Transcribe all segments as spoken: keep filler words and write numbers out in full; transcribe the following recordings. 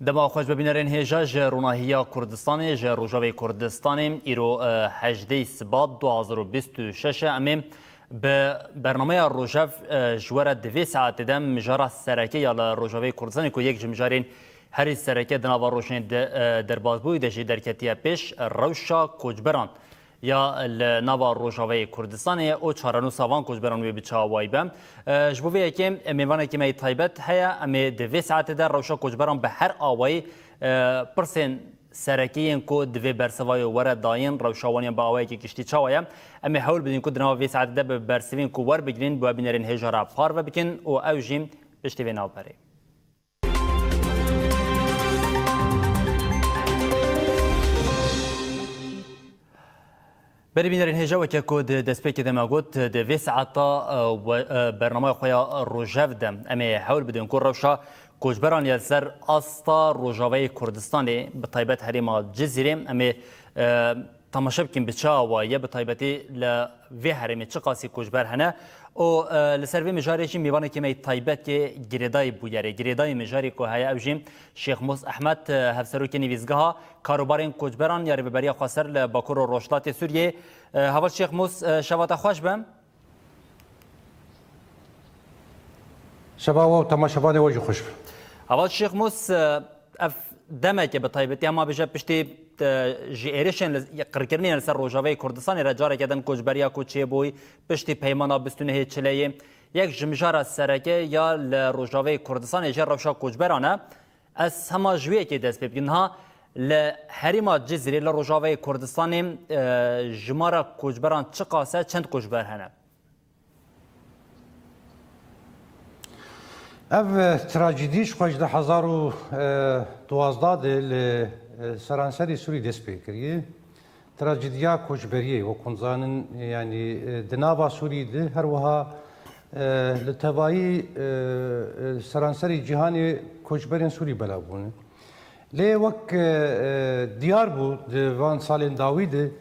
Dema xweş be bînerên hêja ji Ronahiya Kurdistanê, ji Rojavê Kurdistanê, îro, e, hejdê Sibat du hazar û bîst û şeş e. Em ê bi bernameya Rojav, e, ji we re di vê saetê de mijara sereke ya li Rojavê Kurdistanê ku yek ji mijarên herî sereke di nava rojên de, e, derbasbûyî de jî derketiye pêş, rewşa koçberan ya li nava Rojavayê Kurdistanê ye û çarenûsa van koçberan wê bi çi awayî be. E, ji bo vê yekê mêvanekî me yê taybet heye, em ê di vê saetê de rewşa koçberan bi her awayî, e, pirsên serekî yên ku divê bersivayê were dayîn, rewşa wan yên bi awayekî giştî çawa ye? Em ê hewl bidin ku di nava vê saetê de bi bersivên ku werbigrin, bi we bînerên hêja re parve bikin û ew jî piştî vê navberê. Berî bînerên hêja, weke ku di destpêkê de me got, di vê saeta, e, we, e, bernameya xwe ya rojev de em ê hewl bidin ku rewşa koçberan ya li ser asta Rojavayê Kurdistanê, bi taybet herêma Cizîrê, em ê, e, temaşe bikin bi çi awayî ye, bi taybetî li vê herêmê çiqasî koçber hene û, e, li ser vê mijarê jî mêvanekî me yê taybet yê girêdayî bûyerê. Girêdayî mijarê ku heye ew jî Şêx Mûs Ehmed, e, hevserokê nivîsgeha Karobarên Koçberan ya Rêveberiya Xweser li Bakur û Rojhilatê Sûriyê. E, Heval Şêx Mûs, e, şeva te xweş be. Şeva we û temaşevanê we jî xweş be. Heval Şêx Mûs, e, ev demeke bi taybetî, hema bêje piştî, e, ji êrişên li, qirkirinê li ser Rojavayê Kurdistanê re careke din koçberiya ku çêbûyî, piştî peymana bîst û nehê Çileyê, yek ji mijara sereke ya li Rojavayê Kurdistanê jî rewşa koçberan e. Ez hema ji wê yekê dest pê bikim. Niha li herêma Cizîrê, li Rojavayê Kurdistanê, e, jimara koçberan çiqas e, çend koçber hene? Ev, e, trajîdî ji xwe ji du hezar û duwazdeh de li, e, seranserê Sûrî dest pê kiriye. Trajediya koçberiyê, wek hûn zanin, yanî, e, di nava Sûrî de her wiha, e, li tevayî, e, e, seranserê cîhanê koçberên Sûrî belav bûne. Lê wek, e, e, diyar bû di van salên dawî de,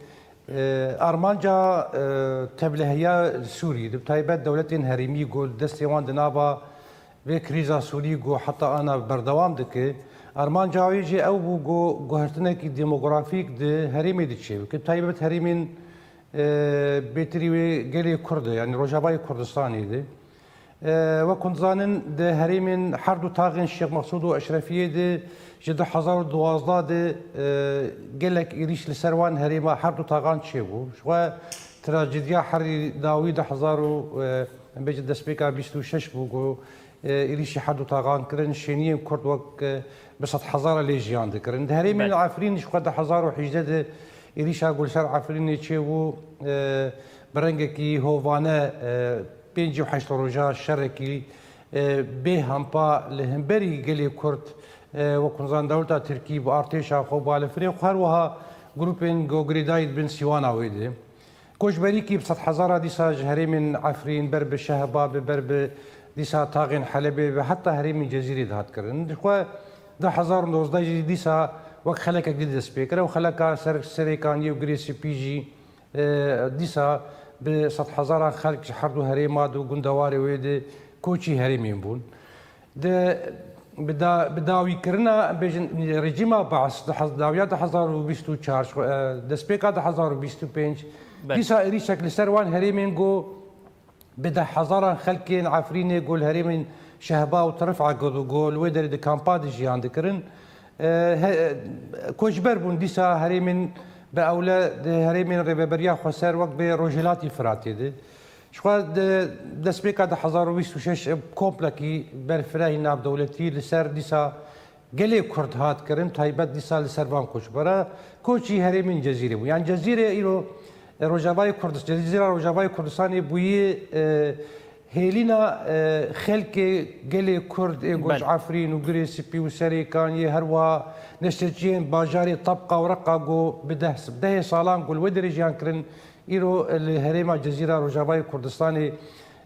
e, armanca, e, tevliheya Sûrî, bi taybet dewletên herêmî ku destê wan di nava vê krîza Sûrî ku heta ana berdewam dike, armanca wê jî ew bû ku guhertinekî demografîk di herêmê de çêbike, taybet herêmên, e, bêtirî wê gelê Kurd e, yanî Rojavayê Kurdistanê de. E, wek hûn dizanin, di herêmên her du taxên Şêx Mexsûd û Eşrefiyê de ji du hezar û duwazdeh de, e, gelek êrîş li ser wan herêma her du taxan çêbû. Ji xwe trajediya herî dawî du hezar û, e, em bêjin destpêka bîst û şeş bû ku, e, êrîşî her du taxan kirin, şêniyên Kurd wek, e, bi sed hezara lê jiyan dikirin. Di herêmên Belê. Efrîn ji xwe du hezar û hejdeh de êrîşa ku li ser Efrînê çêbû, e, bi rengekî hovane, e, pêncî û heşt roja şerekî, e, bê hempa li hemberî gelê Kurd, e, wek hûn zanin dewleta Tirkî bi artêşa xwe, bi alifirên xwe, her wiha grûpên ku girêdayî dibin sîwana wê de. Koçberîkî bi sed hezara dîsa ji herêmên Efrîn ber bi Şehba be, ber bi dîsa taxên Helebê be, heta herêmên Cezîrê dihat kirin. Ji xwe du hezar û nozdeh jî dîsa wek xelekek dî dest pê kir. Ew xeleka ser Serêkaniyê û Girê Spî jî, e, dîsa bi sed hezaran xelk ji her du herêma de û gundewarê wê de koçî herêmên bûn. Di, bi da-, bi dawîkirina, em bêjin, rejîma Baas, di hez-, dawiya du hezar û bîst û çar, e, destpêka du hezar û bîst û pênc, Belê. Dîsa êrîşek li ser wan herêmên ku bi deh hezaran xelkên Efrînê ku li herêmên Şehba û Tirif'a ku, ku li wê derê di kampa de jiyan dikirin, e, he-, koçber bûn. Dîsa herêmên bi ewle di herêmên Rêveberiya Xweser wek bi Rojhilatî Firatê de. Ji xwe di destpêka du hezar û bîst û şeş komplekî berfirehî navdewletî li ser dîsa gelê Kurd hat kirin, taybet dîsa li ser van koçbera, koçî herêmên Cezîrê bû. Yan Cezîrê îro, e, Rojavayê Kurdis-, Cezîra Rojavayê Kurdistanê bûyî, e, hêlîna, e, xelkê gelê Kurd ê ku ji Belê. Efrîn û Girê Spî û Serêkaniyê, her wiha neşteciyên bajarê Tebqa û Reqa ku bi deh, dehê salan ku li wê derê jiyan kirin, îro li herêma Cezîra Rojavayê Kurdistanê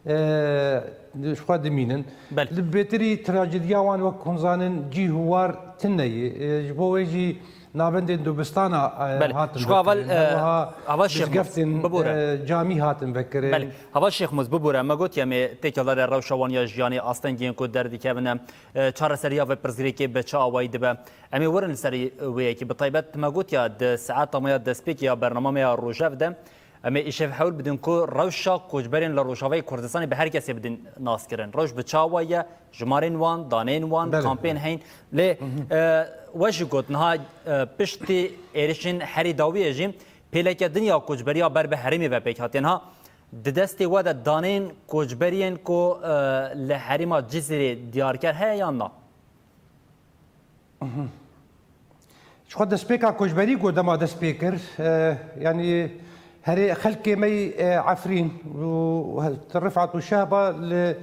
e, ji xwe dimînin. Belê. Li bêtirî trajediya wan wek hûn zanin cî hûwar tune ye. E, ji bo wê jî navendên dubistana, e, Belê. hatin Ji xwe heval, vekirin. e, Her wiha heval Şêx Mûs, dizgeftên, bibûre. e, camî hatin vekirin. Belê. Heval Şêx Mûs, bibûre. Me gotiye me têkildarê rewşa wan ya jiyanê astengiyên ku derdikevine, e, çareseriya vê pirsgirêkê bi çi awayî dibe? Em ê werin li ser wê yekê. Bi taybet me gotiya di saeta me ya destpêkê ya bernama me ya rojev de, Em ê îşev hewl bidin ku rewşa koçberên li Rojavayê Kurdistanê bi her kesê bidin naskirin. Rewş bi çawa ye? Jimarên wan, daneyên wan, Belê. kampên heyîn. Lê, e, we jî got, niha, e, piştî êrişên herî dawiyê jî pêleke din ya koçberiya ber bi herêmê ve pêk hatiye. Niha di destê we de daneyên koçberiyên ku, e, li herêma Cizîrê diyarker heye yan na? Ji xwe destpêka koçberî ku dema dest pê kir, e, yanî herê xelkê me yî, e, Efrîn û Rifat û Şehba li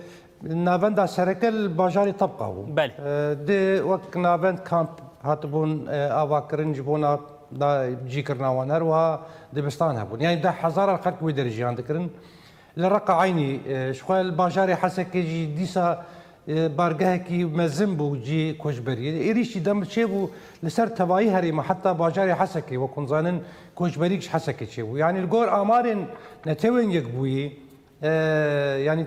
navenda sereke li bajarê Tebqa bû. Belê. E, di wek navend kamp hatibûn, e, avakirin ji bona da cîkirina wan. Her wiha dibistan hebûn. Yanî deh hezaran xelk wê derê jiyan dikirin. Li Reqa eynî, e, ji xwe li bajarê Hesekê jî dîsa, e, bargehekî mezin bû cihê koçberiyê. Êrîş jî dem çêbû li ser tevayî herêma, heta bajarê Hesekê, wek hûn zanin, koçberîk ji Hesekê çêbû. Yanî li gor amarên Netewên Yekbûyî, e, yanî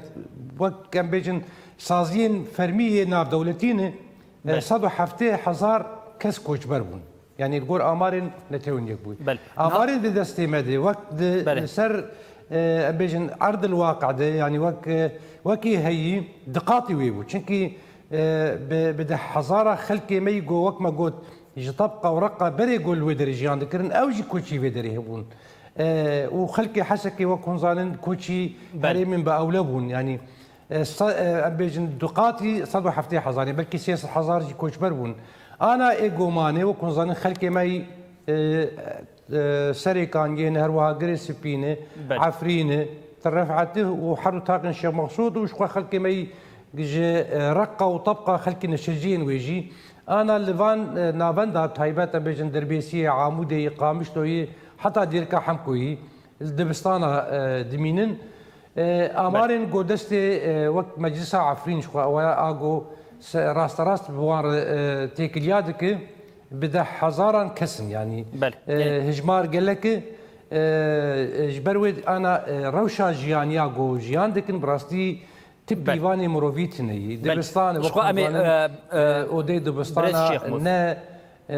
wek em bêjin saziyên fermî yê navdewletî ne, e, Belê. sed û heftê hezar kes koçber bûn. Yanî li gor amarên Netewên Yekbûyî. Belê. Amarên di destê me de wek di Belê. li ser, e, em bêjin erdil waqe de, yanî wek, e, wekî heyî diqatî wê bû. Çimkî, e, bi, bi deh hezara xelkê me yî go wek me got ji Tebqa û Reqa berê go li wê derê jiyan dikirin, ew jî koçî vê derê hebûn. E, û xelkê Hesekê wek hûn zanin koçî Belê. herêmên bi ewle bûn. Yanî E, se-, e, em bêjin du qatî sed û heftê hezarê, belkî sê sed hezar jî koçber bûn. Ana ê gomanê, wek hûn zanin, xelkê me yî, e, e, Serêkaniyê ne, her wiha Girê Spî ne, Belê. Efrîn e, Tirefetih û her du taqên Şêx Mexsûd û ji xwe xelkê me yî ji, e, Reqa û Tebqa xelkê neşeciyên wê jî. Ana li van, e, navenda taybet, em bêjin Dirbêsiyê, Amûdê yî, Qamişloyê, heta dêrika Hemkoyî, li dibistana, e, dimînin. E, amarên go destê, e, wek Meclisa Efrîn ji xwe ew e, a go se-, rasterast bi wan re, e, têkiliya dike, bi deh hezaran kes in, yanî, Belê. e, Yanî hijmar gelek e, e, e, ji ber wê ana, e, rewşa jiyaniya go jiyan dikin, bi rastî ti Belê. pîvanê mirovî tune yî. Belê. Dibistan, Ji wek xwe em ê, zanin, e, e, e, odê dibistana Birêz Şêx Mûs. ne, e,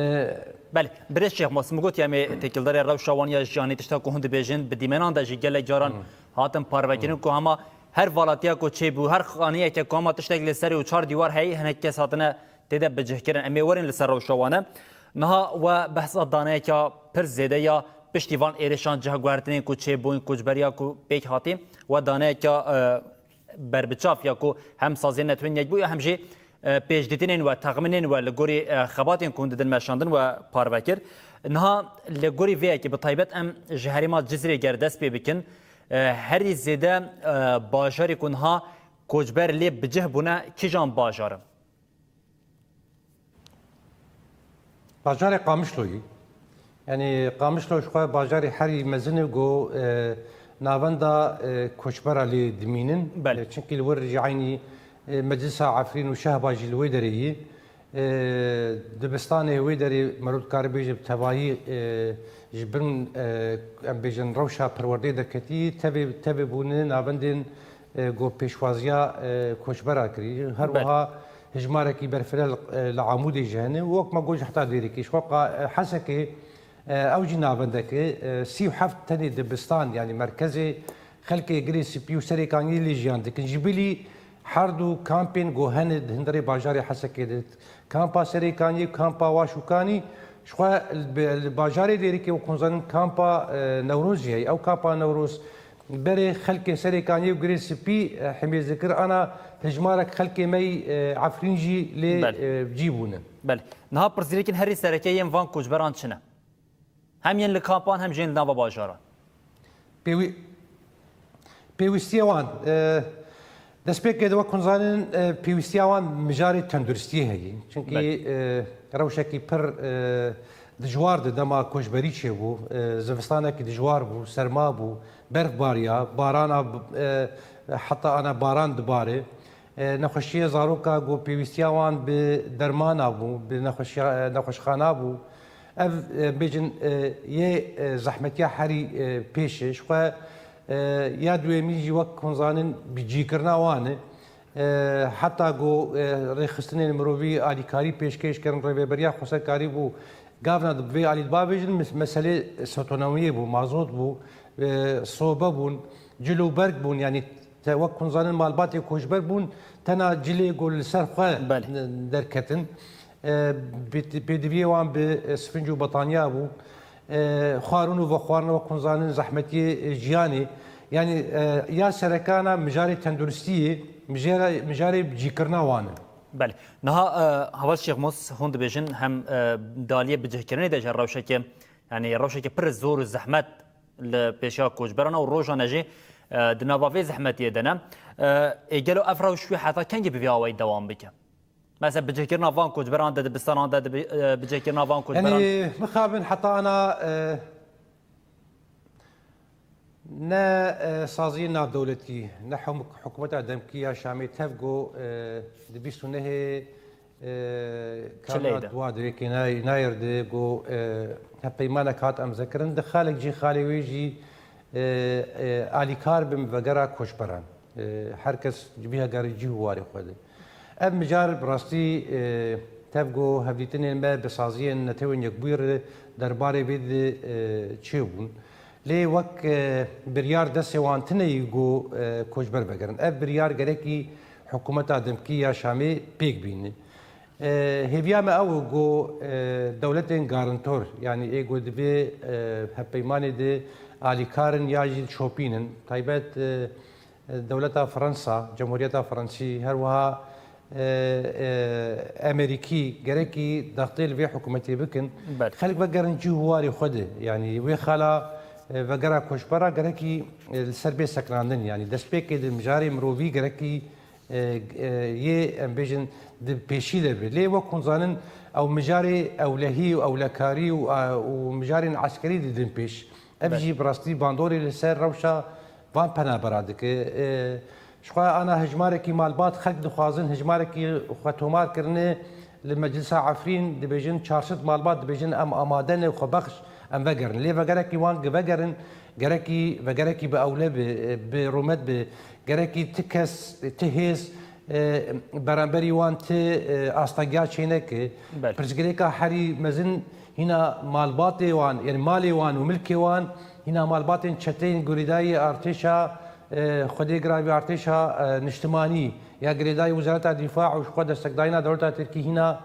Belê, Birêz Şêx Mûs, min gotiye em ê têkildarê rewşa wan ya jiyanê, tişta ku hûn dibêjin, bi dîmenan de jî gelek caran hatin parvekirin ku hema her valatiya ku çêbû, her xaniyeke ku hema tiştek li serê û çar dîwar heyî, hinek kes hatine tê de bicihkirin. Em ê werin li ser rewşa wan e. Niha we behsa daneyeke pir zêde ya piştî van êrişan cihguhertinên ku çêbûn, koçberiya ku pêk hatî, we daneyeke, e, berbiçav ya ku hem saziyên Netewên Yekbûyî hem jî, e, pêşdîtinên we, texmînên we li gorî, e, xebatên ku hûn didin meşandin we parve kir. Niha li gorî vê yekê bi taybet em ji herêma Cizîrê ger dest pê bikin, e, herî zêde, e, bajarê ku niha koçber lê bi cih bûne kîjan bajar in? Bajarê Qamişloyê. Yanî Qamişlo ji xwe bajarê herî mezin e ku, e, navenda, e, koçbera lê dimînin. Belê. E, çimkî li wir jî eynî, e, Meclisa Efrîn û Şehba jî li wê derê yî. E, dibistanê wê derê meriv dikare bêje bi tevayî, e, ji bin, e, em bêjin rewşa perwerdeyê derketî, tevê, tevê bûne navendên, e, ku pêşwaziya, e, koçbera kirî. Her Belê. wiha hijmarekî berfireh li, e, li Amûdê jî hene û wek me got jî heta dêrikê. Ji xwe qa-, e, Hesekê, e, ew jî navendek e, e, sî û heft tenê dibistan, yanî merkezê xelkê Girê Spî û Serêkaniyê lê jiyan dikin. Ji bilî her du kampên ku hene di hundirê bajarê Hesekê de, kampa Serêkaniyê, kampa Waşûkanî, ji xwe li, li bajarê Dêrikê wek hûn zanin kampa, e, Newroz jî heye. Ew kampa Newroz berê xelkê Serêkaniyê û Girê Spî, e, himêz dikir. Ana hejmarek xelkê me yî, e, Efrîn jî lê, Belê. e, cî bûne. Belê. Niha pirsgirêkên herî sereke yên van koçberan çi ne? Hem yên li kampan hem jî yên li nava bajaran. Pêwî-, pêwîstiya wan, e, destpêkê de wek hûn zanin, e, pêwîstiya wan mijarê tenduristiyê heye. Çimkî, Belê. e, rewşekî pir, e, dijwar di dema koçberî çêbû, e, zivistanekî dijwar bû, serma bû, berf bariya, barana, e, heta ana baran dibare. E, nexweşiyê zaroka ku pêwîstiya wan bi dermana bû, bi nexweşiya, e, nexweşxana bû. Ev, e, bêjin, e, yê, e, zehmetiya herî, e, pêş e. Ji xwe, e, ya duyemîn jî wek hûn zanin bi cîkirina wan e. E, heta ku, e, rêxistinên mirovî alîkarî pêşkêş kirin, rêveberiya xweserkarî bû. Gavna di vê alî de bavêjin, mes-, meselê sotonomiyê bû, mazot bû, e, sobe bûn, cil û berg bûn, yanî te wek hûn zanin malbatê koçber bûn, tena cilê ku li ser xwe Belê. derketin. E, pê-, pêdiviyê wan bi, e, sifinc û betaniya bû. E, xwarin û vexwarin wek hûn zanin zehmetiyê, e, jiyanê. Yanî, e, ya serekana mijarê tenduristiyê, mijara-, mijarê cîkirina wan e. Belê. Niha, e, Heval Şêxmûs hûn dibêjin hem, e, di aliyê bicihkirinê de ji rewşeke, yanî rewşeke pir zor û zehmet li pêşiya koçberan e û rojane jî, e, di nava vê zehmetiyê de ne. E, ê gelo ev rewş wê heta kengî bi vî awayî dewam bike? Mesela bicihkirina van koçberan de, dibistanan de, dibi-, e, bicihkirina van koçberan. Yanî mixabin heta ana, e, ne, e, saziyên navdewletî, ne hum-, hikûmeta demkî ya Şamê tev ku, e, di bîst û nehê, e, Çileyê Karna de. Dua dirêkê nay-, nayir de ku, e, hevpeymanek hat emzekirin, di xalek jî xalê wê jî, e, e, alîkar bin vegera koçberan. E, her kes ji vî hegarî cî û warê xwe de. Ev mijar bi rastî, e, tev ku hevdîtinên me bi saziyên Netewên Yekbûyî re derbarê vê de, e, çêbûn. Lê wek, e, biryar destê wan tune yî ku, e, koçber vegerin. Ev biryar gerekî hikûmeta demkî ya Şamê pêk bîne. E, hêviya me ew e ku, e, dewletên garantor, yanî ê ku di vê, e, hevpeymanê de alîkar in ya jî şopîn in, taybet, e, dewleta Fransa, Cumhuriyeta Fransî, her wiha, e, e, Amerîkî gerekî dextê li vê hikûmetê bikin. Belê. Xelk vegerin cî û warê xwe de. Yanî wê xala, e, vegera koçbera gerekî, e, li ser bê sekinandin. Yanî destpêkê di mijarê mirovî gerekî, e, e, yê, em bêjin, di pêşî de be. Lê wek hûn zanin ew mijarê ewlehî û ewlekarî û, a, û mijarên eskerî didin pêş. Ev Belê. jî bi rastî bandorê li ser rewşa van penabera dike. E, ji xwe ana hejmarekî malbat xelk dixwazin, hejmarekî xwe tomar kirine li Meclisa Efrîn dibêjin çar sed malbat dibêjin em amade ne xwebexş em vegerin. Lê vegerekî wan gi vegerin, gerekî vegerekî bi ewle bi, bi rûmet bi, gerekî ti kes, ti hêz, e, beramberî wan ti, e, astengiya çêneke. Belê. Pirsgirêka herî mezin hîna malbatê wan, yanî malê wan û milkê wan, hîna malbatên çeteyên girêdayî artêşa, e, Xwedê giravî artêşa, e, niştimanî ya girêdayî Wezareta Dîfa û ji xwe destekdayîna dewleta Tirkî hîna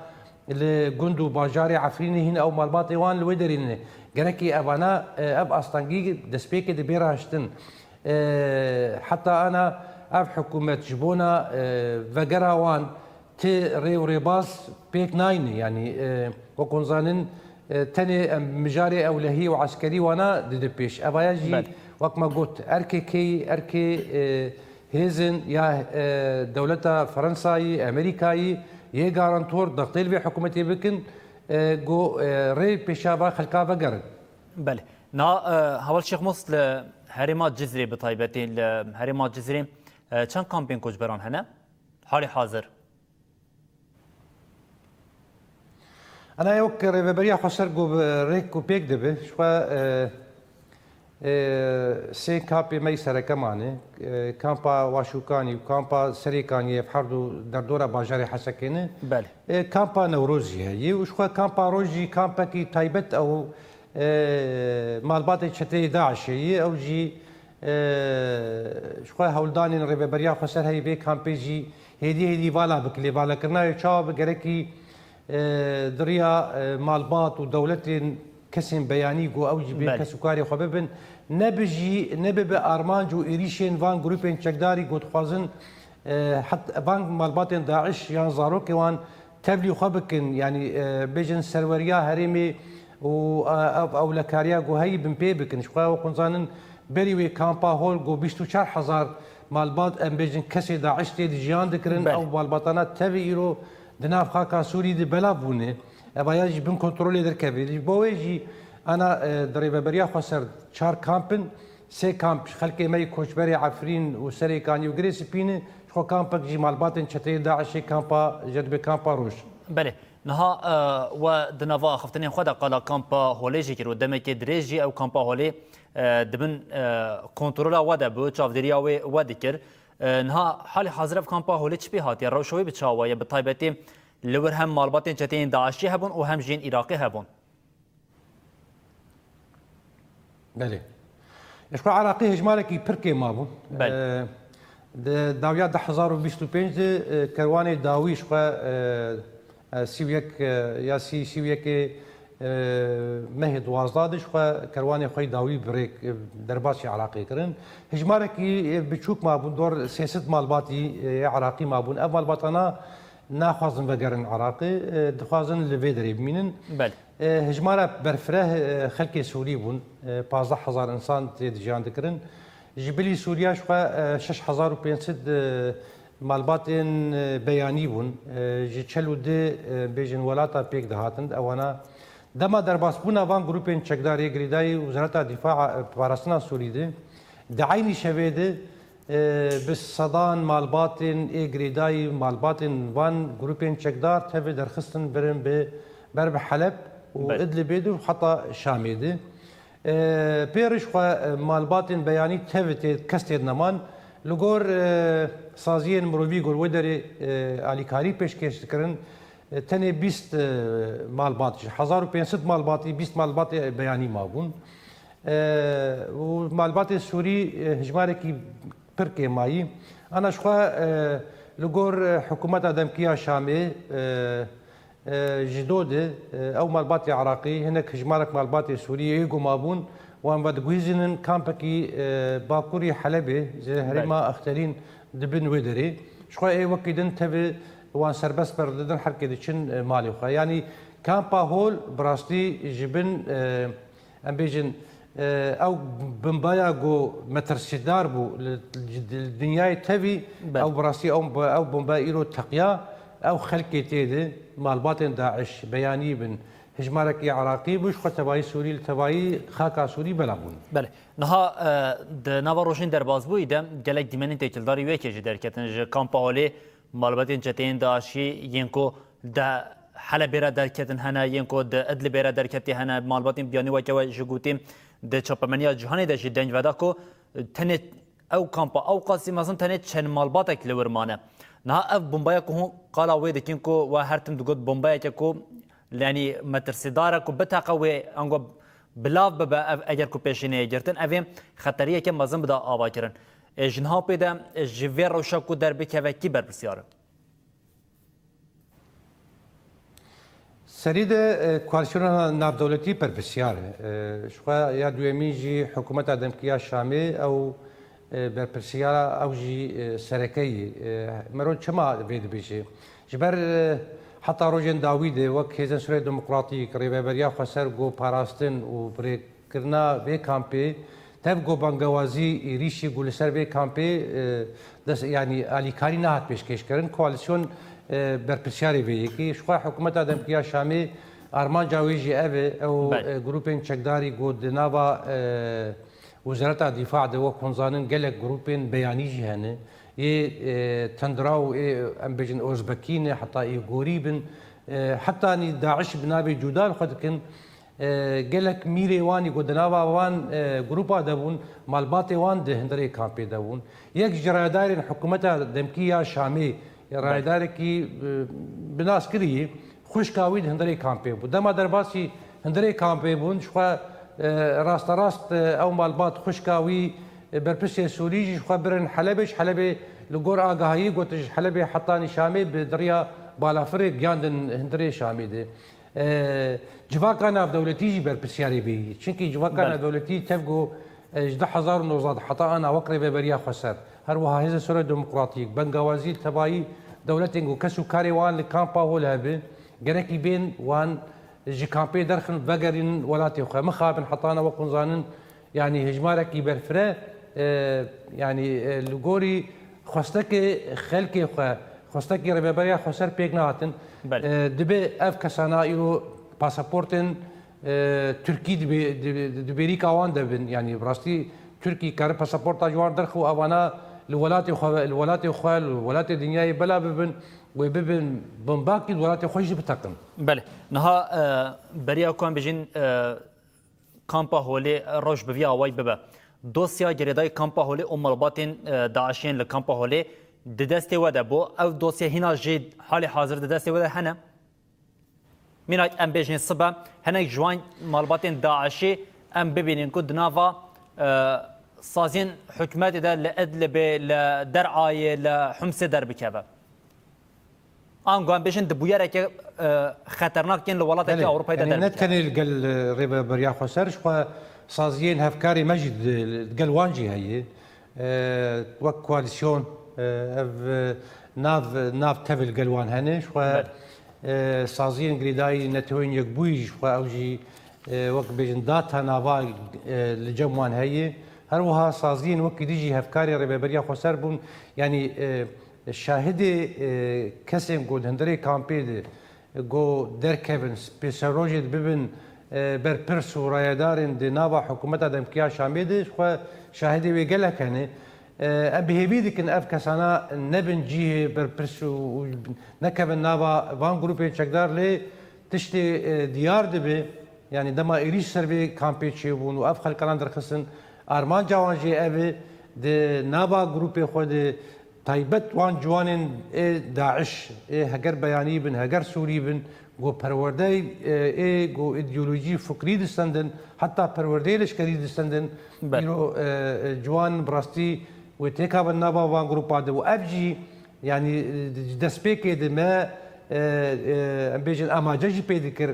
li gund û bajarê Efrînê hîn ew malbatê wan li wê derê ne. Gerekî evana, e, ev astengî destpêkê dibê raştin. E, heta ana ev hikûmet ji bona, e, vegera wan ti rê û rêbaz pêk nayne. Yanî, e, wek hûn zanin, e, tenê em mijarê ewlehî û eskerî wana dide pêş. Evaya jî Belê. wek me got, erkê kê, erkê, e, hêzin ya, e, dewleta Fransayî, Amerîkayî yê garantor dextê li vê hikûmetê bikin, e, ku, e, rê pêşiya va xelka vegerin. Belê. Na, e, Heval Şêxmûs li herêma Cizrê bi taybetî, li herêma Cizrê, e, çend kampên koçberan hene? Halê hazir. Ana wek rêveberiya xweser ku bi rêk ku pêk dibe, ji xwe, e, e, sê kampê me yî sereke mane. E, kampa Waşûkanî û kampa Serêkaniyê, ev her du derdora bajarê Hesekê ne. Belê. E, kampa Newrozî heye û ji xwe kampa Rojî kampekî taybet ew, e, malbatê çeteyê DAIŞê ye. Ew jî, e, ji xwe hewldanên rêveberiya xweser heye vê kampê jî hêdî hêdî vala bike. Lê valakirina wê çawa bi gerekî, e, di riya, e, malbat û dewletên kesên beyanî ku ew jî bê Belê. kes û karê xwe bibin, nebe jî, nebe bi armanc û êrîşên van grûpên çekdarî ku dixwazin, e, het-, van malbatên DAIŞ yan zarokê wan tevlî xwe bikin, yanî, e, bêjin serweriya herêmê û, e, ev ewlekariya ku heyî binpê bikin. Ji xwe wek hûn zanin berî wê kampa hol ku bîst û çar hezar malbat, em bêjin kesê DAIŞ tê de jiyan dikirin, Belê. ew malbatana tevî îro di nav xaka Sûrî de belav bûne. Evaya jî bin kontrolê derkeve. Ji bo wê jî ana, e, di rêveberiya xweser çar kamp in, Sê kamp ji xelkê me yê koçberê Efrîn û Serê Kanî û Girê Spî ne, ji xwe kampek jî malbatên çeteyê DAIŞê kampa, ji dibê kampa Roj. Belê. Niha, e, we di nava axiftinên xwe de qala kampa Holê jî kir û demekê dirêj jî ew kampa Holê, e, di bin, e, kontrola we de bû, çavdêriya wê we dikir. E, niha halê hazir ev kampa Holê çi pê hatiye? Rewşa wê bi çawa ye? Bi taybetî li wir hem malbatên çeteyên DAIŞê hebûn û hem jî yên Iraqê hebûn. Belê. Ji xwe Iraqê hejmarekî pir kêm mabû. Belê. E, di dawiya du hezar û bîst û pênc de, e, kerwanê dawî ji xwe, e, e, sî û yek, e, ya sî, sî û yekê, e, mehê duwazdeh de ji xwe kerwanê xwe yî dawî bi rêk, e, derbasî Iraqê kirin. Hejmarekî, e, biçûk mabûn, dor sê sed malbatî, e, yê Iraqî mabûn. Ev malbatana naxwazin vegerin Iraqê, e, dixwazin li vê derê bimînin. Belê. E, hejmara berfireh, e, xelkê Sûrî bûn. E, pazdeh hezar însan tê de jiyan dikirin. Ji bilî Sûriya ji xwe, e, şeş hezar û pênc sed, e, malbatên, e, beyanî bûn. E, ji çel û du, e, bêjin welata pêk dihatin. Ewana dema derbasbûna van grûpên çekdar yê girêdayî Wezareta Dîfa, e, Parastina Sûrî de, di eynî şevê de, e, bi sedan malbatên ê girêdayî, malbatên van grûpên çekdar tevê derxistin birin bi, ber bi Heleb û Belê. Idlibê de û heta Şamê de. E, pê re ji xwe, e, malbatên beyanî tevê tê, kes tê neman. Li gor, e, saziyên mirovî gor wê derê, e, alîkarî pêşkêş dikirin. E, tenê bîst, e, malbat, ji hezar û pênc sed malbatî, bîst malbatê beyanî mabûn. E, û malbatê Sûrî, e, hejmarekî pir kêmayî. Ana ji xwe, e, li gor, e, hikûmeta demkî ya Şamê, e, e, ji do de, e, ew malbatê Iraqî, hinek hejmarek malbatê Sûrî yê ku mabûn, wan vediguhîzînin kampekî, e, bakurî Helebê, ji herêma Belê. Exterîn di bin wê derê. Ji xwe ê wekî din tevê wan serbest berdidin, herkê diçin, e, malê xwe. Yanî kampa Hol bi rastî ji bin, e, em bêjin, e, ew bombaya ku metirsîdar bû li, li dinyayê tevî, Belê. Ew bi rastî ew, ew bomba îro teqiya, ew xelkê tê de, malbatên DAIŞ, beyanî bin, hejmarekî Iraqî bû, ji xwe tevayî Sûrî, li tevayî xaka Sûrî bela bûn. Belê. Niha, e, di nava rojên derbasbûyî de gelek dîmenên têkildarî wê yekê jî derketin. Ji kampa Holê malbatên çeteyên DAIŞî yên ku di Helebê re derketin hene, yên ku di Idlibê re derketî hene, malbatên biyanî weke we ji gotî di çapemeniya cîhanê de jî deng veda ku tenê ew kampa, ew qasî mezin tenê çend malbatek li wir mane. Niha ev bombaya ku hûn qala wê dikin ku we her tim digot bombayeke ku, yanî metirsîdar e ku biteqe wê ango bilav bibe, ev eger ku pêşî neyê girtin, ev ê xeteriyeke mezin bide avakirin. E, ji niha pê de, e, ji vê rewşa ku derbikeve kî berpirsiyar e? Serî de, e, koalîsyona navdewletî berpirsiyar e. E, ji xwe ya duyemîn jî hikûmeta demkî ya Şamê ew, e, berpirsiyara ew jî, e, sereke yî. E, mero çima vê dibêje? Ji ber, e, heta rojên dawî de wek Hêzên Sûriya Demokratîk, Rêveberiya Xweser ku parastin û birêkirina vê kampê, tev ku bangewazî êrîşî ku li ser vê kampê, e, dest, yanî alîkarî nehat pêşkêşkirin, koalîsyon, e, berpirsiyarê vê yekê. Ji xwe hikûmeta demkî ya Şamê armanca wê jî ev e, ew, Belê. E, grûpên çekdarî ku di nava, e, Wezareta Dîfa de wek hûn zanin gelek grûpên beyanî jî hene. Yê, e, tundra û ê, em bêjin, Ozbekî ne, heta ê gorî bin. E, hetanî DAIŞ bi navê cuda li xwe dikin. E, gelek mîrê wanî ku di nava wan, e, grûpa de bûn, malbatê wan di hundirê kampê de bûn. Yek ji rayedarên hikûmeta demkî ya Şamê, Belê. Rayedarekî, e, bi nas kirî, xwişka wî di hundirê kampê bû. Dema derbasî hundirê kampê bûn, ji xwe, e, rasterast, e, ew malbat xwişka wî, e, berpirsê Sûrî jî ji xwe birin Helebê, ji Helebê li gor agahiyê gotin ji Helebê hetanî Şamê bi diriya balafirê giyandin hundirê Şamê de. E, civaka navdewletî jî berpirsiyarê vê yî. Çimkî civaka Belê. Navdewletî tev ku, e, ji du hezar û nozdeh heta ana wek Rêveberiya Xweser, her wiha Hêzên Sûriya Demokratîk, bengawazî li tevayî dewletên ku kes û karê wan li kampa Hol hebe, gerekî bên wan ji kampê derxin vegerînin welatê xwe. Mixabin heta ana wek hûn zanin, yanî hejmarekî berfireh, e, yanî, e, li gorî xwestekê xelkê xwe, xwestekî Rêveberiya Xweser pêk nehatin. Belê. E, dibe ev kesana îro pasaportên, e, Tirkî dibê-, dibê-, di bêrîka wan de bin. Yanî bi rastî Tirkî kare pasaporta ji wan derxe û evana li welatê xwe, li welatê xwe, li welatê dinyayê bela bibin, wê bibin bombakî, li welatê xwe jî biteqin. Belê. Niha, e, beriya ku em bijîn, e, kampa Holê roj bi vî awayî bibe. Dosya girêdayî kampa Holê û malbatên, e, DAIŞ'ên li kampa Holê di destê we de bû. Ev dosya hîna jî halê hazir di destê we de hene? Mînak em bêjin sibe, hinek ji wan malbatên DAIŞ'ê em bibînin ku di nava, e, saziyên hikûmetê de li Idlibê, li Der'ayê, li Humsê derbikeve. Ango em bêjin di bûyereke, e, xeternak yên li welateke Belê, Ewropayê de yanî ne derbikeve. Tenê li gel, e, Rêveberiya Xweser, ji xwe saziyên hevkarê me jî di, di gel wan jî heye. E, wek koalîsyon, e, ev, e, nav, nav tevê li gel wan hene. Ji xwe, Belê. e, saziyên girêdayî Netewên Yekbûyî ji xwe ew jî, e, wek bêjin data nava, e, li cem wan heye. Her wiha saziyên wekî dî jî hevkarê Rêveberiya Xweser bûn. Yanî, e, şahidê, e, kesên ku di hundirê kampê de ku derkevin, pêşerojê dibibin, e, berpirs û rayedarên di nava hikûmeta demkî ya Şamê de, ji xwe şahidê wê gelek hene. E, em bi hêvî dikin ev kesana nebin cihê berpirs û, û nekevin nava van grûpên çekdar, lê tiştê, e, diyar dibe, yanî dema êrîş ser vê kampê çêbûn û ev xelkanan derxistin, armanca wan jî ev e, di nava grûpê xwe de, taybet wan ciwanên ê DAIŞ, ê heger beyanî bin, heger sûrî bin, ku perwerdeyê, e, ê ku îdeolojî fikrî distendin, heta perwerdeyê leşkerî distendin, Belê. îro, e, e, ciwan bi rastî wê têkevin nava van grûpa de û ev jî, yanî, e, di destpêkê de me, e, e, em bêjin amace jî pê dikir,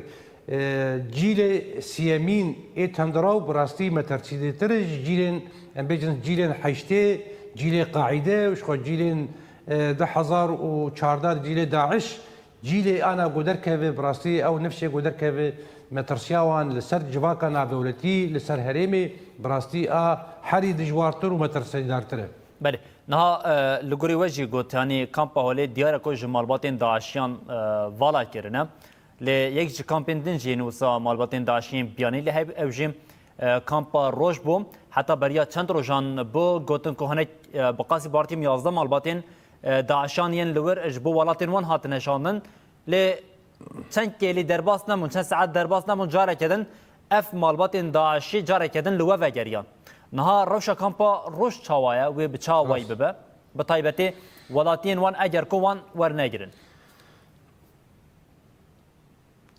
E, cîlê siyemîn ê tundra û bi rastî metirsîdêtir e ji cîlên, em bêjin cîlên heştê, cîlê Qaîde û ji xwe cîlên, e, du hezar û çardeh cîlê DAIŞ, cîlê ana ku derkeve bi rastî ew nifşê ku derkeve metirsiya wan li ser civaka navdewletî, li ser herêmê bi rastî a herî dijwartir û metirsîdartir e. Belê. Niha, e, li gorî we jî got, yanî kampa Holê diyar e ku ji malbatên DAIŞiyan, e, vala kirine. Lê yek ji kampên din jî yên wisa malbatên DAIŞiyên biyanî li heyv, ew jî, e, kampa Roj bû. Heta beriya çend rojan bû, gotin ku hinek, e, bi qasî bi artî yazdeh malbatên, e, DAIŞan yên li wir ji bo welatên wan hatine şandin. Lê çend kêlî derbas nebûn, çend saet derbas nebûn, careke din ev malbatên DAIŞî careke din li we vegeriyan. Niha rewşa kampa Roj çawa ye? Wê bi çi awayî Rast. bibe? Bi taybetî welatiyên wan eger ku wan wernegirin.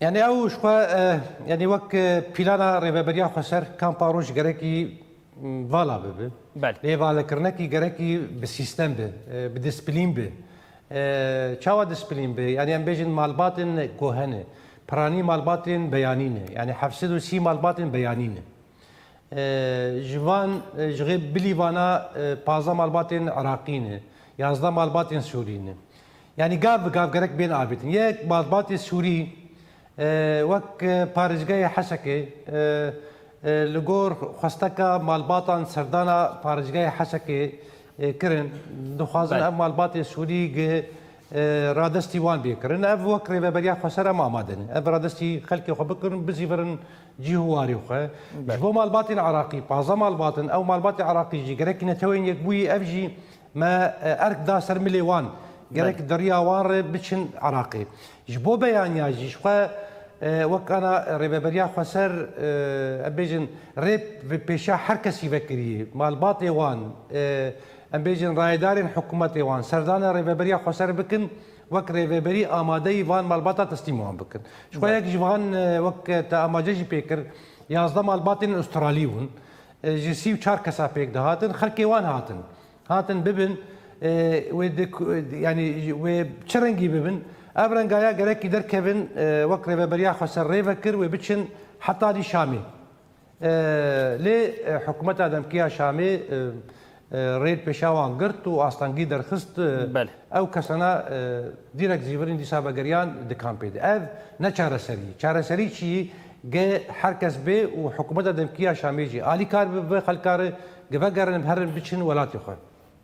Yanî ew ji xwe, e, yanî wek, e, plana Rêveberiya Xweser kampa Roj gerekî, m, vala bibe. Belê. Lê valakirinekî gerekî bi sîstem be, e, bi disiplîn be. E, çawa disiplîn be? Yanî em bêjin malbatên ku hene, piranî malbatên beyanî ne. Yanî heft sed û sî malbatên beyanî ne. E, ji van, e, ji xê bilî vana, e, pazdeh malbatên Iraqî ne, yazdeh malbatên Sûrî ne. Yanî gav bi gav gerek bên avêtin. Yek malbatê Sûrî, e, wek, e, parêzgehê Hesekê, e, e, li gor xwesteka malbatan serdana parêzgehê Hesekê, e, kirin. Dixwazin Belê. ev malbatê Sûrî gi, e, radestî wan bê kirin. Ev wek Rêveberiya Xweser em amade ne. Ev radestî xelkê xwe bikirin, bizîvirin cî û warê xwe. Belê. Ji bo malbatên Iraqî, pazdeh malbat in, ew malbatê Iraqî jî gerekî Netewên Yekbûyî ev jî me, e, erk da ser milê wan. Gerek Belê. di riya wan re biçin Iraqê. Ji bo beyaniya jî ji xwe, e, wek ana Rêveberiya Xweser, e, em bêjin rê bi pêşiya her kesî vekiriye. Malbatê wan, e, em bêjin rayedarên hikûmetê wan, serdana Rêveberiya Xweser bikin, wek rêveberî amadeyî van malbata teslîm wan bikin. Ji xwe Belê. yek ji van, e, wek te amace jî pê kir, yazdeh malbatên Australî bûn. E, ji sî û çar kesa pêk dihatin, xelkê wan hatin. Hatin bibin, e, wê di ku-, yanî wê çi rengî bibin, ev rengaya gerekî derkevin, e, wek Rêveberiya Xweser rê vekir, wê biçin heta dî Şamê. E, lê, e, hikûmeta demkî ya Şamê, e, e, rê li pêşa wan girt û astengî derxist, e, Belê. ew kesana, e, dîrek zîvirîn dîsa vegeriyan di kampê de. Ev ne çareserî. Çareserî çi ye? Ge her kes bê û hikûmeta demkî ya Şamê jî alîkar bi, bi xelkar e, ge vegerin, herin biçin welatê xwe.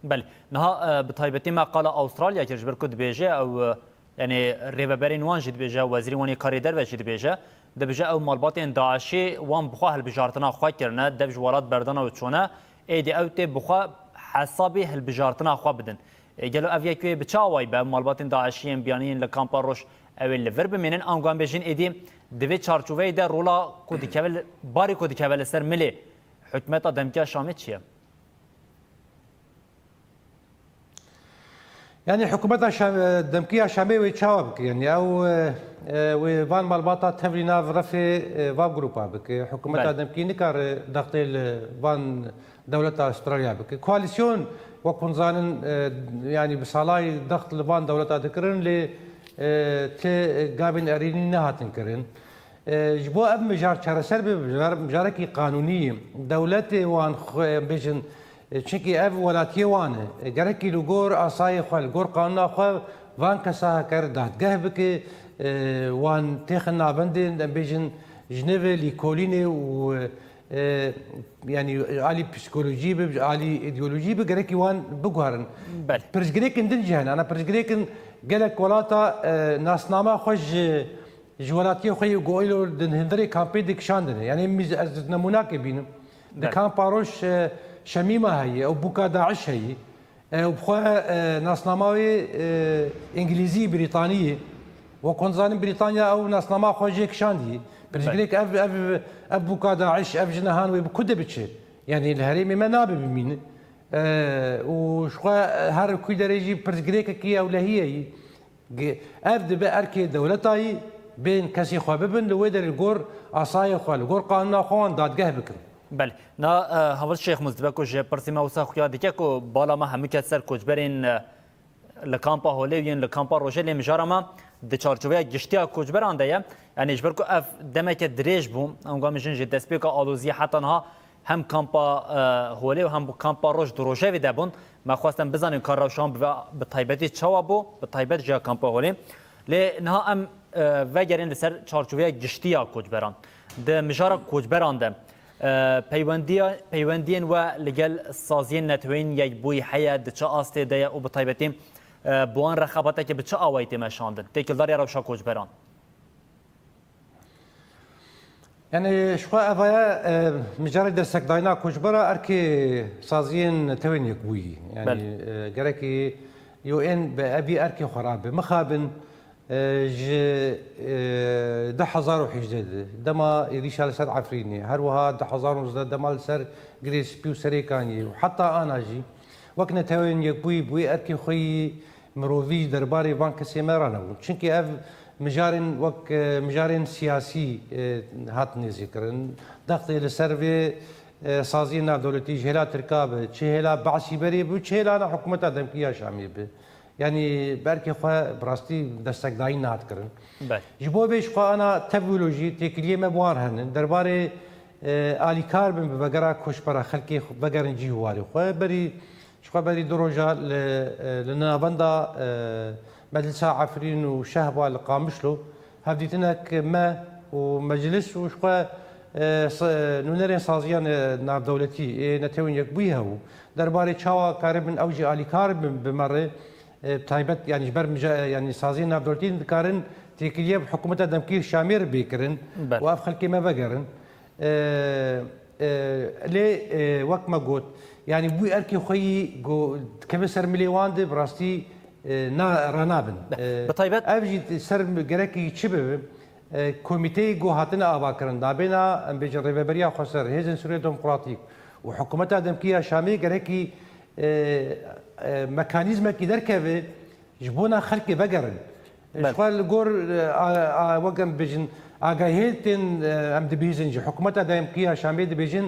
Belê. Niha, e, bi taybetî me qala Astralya kir, ji ber ku dibêje ew, e, Yanî rêveberên wan jî dibêje, wezîrê wan yê karê derve jî dibêje, dibêje ew malbatên DAIŞê wan bi xwe hilbijartina xwe kirine, dev ji welat berdana û çûne, Êdî ew tê bi xwe hesabê hilbijartina xwe bidin. Ê, gelo ev yek wê bi çi awayî be? Ev malbatên DAIŞî yên biyanî yên li kampa Roj ew ê li vir bimînin? Ango em bêjin êdî di vê çarçoveyê de rola ku dikeve li, barê ku dikeve li ser milê hikûmeta demkî ya Şamê çi ye? Yani hikûmeta Şam-, demkî ya Şamê wê çawa bike? Yani ew, e, e, wê van malbata tevlî nav refê, e, van grupa bike. Hikûmeta Belê. demkî nikare dextê li van dewleta Astralya bike. Koalîsyon, wek hûn zanin, e, yani bi salayî dext li van dewleta dikirin, lê, e, ti gavên erênî nehatin kirin. E, ji bo ev mijar çareser bibe, mijar-, mijarekî qanûnî ye. Dewletê wan xwe, em bêjin, e, çunkî ev welatiyê wan e. E, gerekî li gor asayê xwe, li gor qanûna xwe van kesa heker dadgeh bike, e, wan têxin navendên, em bêjin, Jinevê, lîkolînê û, e, yanî alî psîkolojî be, alî îdeolojî be, gerekî wan biguherin. Belê. Pirsgirêkên din jî hene. Ana pirsgirêkin gelek welata, e, nasnama xwe ji ji welatiyê xwe yê ku îro di hundirê kampê de kişandine. Yanî min ez nemûnakê bînim. Di Belê. kampa Roj, e, Şemîma heye, ew bûka DAIŞ heye. E, û bi xwe, e, nasnama wê, e, Îngilîzî, Brîtanî ye. Wek hûn zanin Brîtanya ew nasnama xwe jê kişandiye. Belê. Pirsgirêk ev, ev, ev bûka DAIŞ, ev jina han wê bi ku de biçe? Yanî li herêmê me nabe bimîne. E, û ji xwe her kû derê jî pirsgirêkekî ewlehiyê ye. Gi-, ev dibe erkê dewleta yî, bên kesê xwe bibin, li wê derê li gor asayê xwe, li gor qanûna xwe wan dadgeh bikin. Belê. Na, e, Heval Şêxmûs dibe ku ji pirsê me wisa xuya dike ku bala me hemû ket ser koçberên, e, li kampa Holê û yên li kampa Rojê, lê mijara me di çarçoveya giştiya koçberan de ye. Yanî ji ber ku ev demeke dirêj bû, ango em jin ji destpêka aloziyê heta niha hem kampa, e, Holê û hem kampa Roj di rojevê de bûn. Me xwest em bizanin ka rewşa wan bi, bi taybetî çawa bû, bi taybet jî ya kampa Holê. Lê niha em, e, vegerin li ser çarçoveya giştî ya koçberan. Di mijara koçberan de, e, peywendiya, peywendiyên we li gel saziyên Neteweyên Yekbûyî heye, di çi astê de ye û bi taybetî, e, bi wan rexebatekê bi çi awayî tê meşandin? Têkildariya rewşa koçberan. Yani, ji xwe evaya, e, mijarê destekdayina koçbera erkê saziyên Netewên Yekbûyî. Yani, Belê. e, gerekî yo ên bi evî erkê xwe rabe. Mixabin, e, ji, e, du hezar û hejdeh de, dema êrîşa li ser Efrînê, her wiha du hezar û nozdeh dema li ser Girê Spî û Serêkaniyê û heta ana jî, wek Netewên Yekbûyî bi wê erkê xwe yî mirovî ji derbarê van kesê me ranebûn. Çimkî ev mijarên wek, e, mijarên siyasî, e, hat nêzîkirin. Dextê li ser vê, e, saziyên navdewletî ji hêla Tirka be, çi hêla Be'sî berê be, çi hêla ana hikûmeta demkî ya Şamê be. Yanî berkê xwe bi rastî destekdayî nehat kirin. Belê. Ji bo vê ji xwe ana tevîlojî têkiliyê me bi wan re hene. Derbarê, e, alîkar bin bi vegera koçbera xelkê xwe vegerin cî û warê xwe. Berî Ji xwe berî du roja li, li navenda, e, Meclisa Efrîn û Şehba li Qamişlo hevdîtinek me û meclis û ji xwe, e, s-, nûnerên saziyan, e, navdewletî ê Netewên Yekbûyî hebû. Derbarê çawa karibin ew jî alîkar bin bi me re, e, taybet, yanî ji ber mije-, yanî saziyên navdewletî dikarin têkiliyê bi hikûmeta demkî Şamê re bê kirin Belê. û ev xelkê me vegerin. E, e, lê, e, wek me got, yanî bû erkê xwe yî go-, dikeve ser milê wan de bi rastî, e, na, ranabin. Be-, E, bi taybet ev jî ser gerekî çi bibe, e, komîteyê ku hatine avakirin, nabêna, em bêjin, Rêveberiya Xweser, Hêzên Sûriya Demokratîk û hikûmeta demkî ya Şamê gerekî, e, e, mekanîzmekî derkeve, Ji bona xelkê vegerin. Belê. Ji xwe li gor, e, a, a, wek em bêjin, agahiyên tên, e, em dibihîzin ji hikûmeta demkî ya Şamê dibêjin,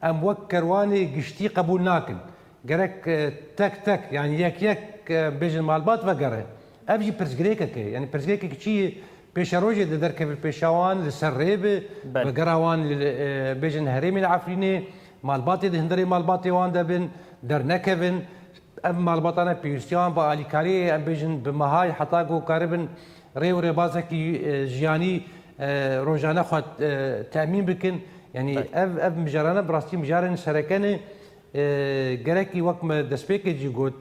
em wek kerwanê giştî qebûl nakin. Gerek, e, tek tek, yanî yek yek, e, bêjin malbat vegere. Ev jî pirsgirêkek e. Yanî pirsgirêkek çi ye? Pêşerojê de derkeve pêşa wan, li ser rê be, Belê. vegera wan li, e, bêjin herêmên Efrînê, malbatê di hundirê malbatê wan de bin, dernekevin. Ev malbatane pêwîstiya wan bi alîkariyê, em bêjin, bi meha ye, heta ku karibin rê û rêbazekî, e, jiyanî, e, rojane xwe, e, temîn bikin. Yanî Belê. ev, ev mijarane bi rastî mijarên sereke ne, e, gerekî wek me destpêkê jî got,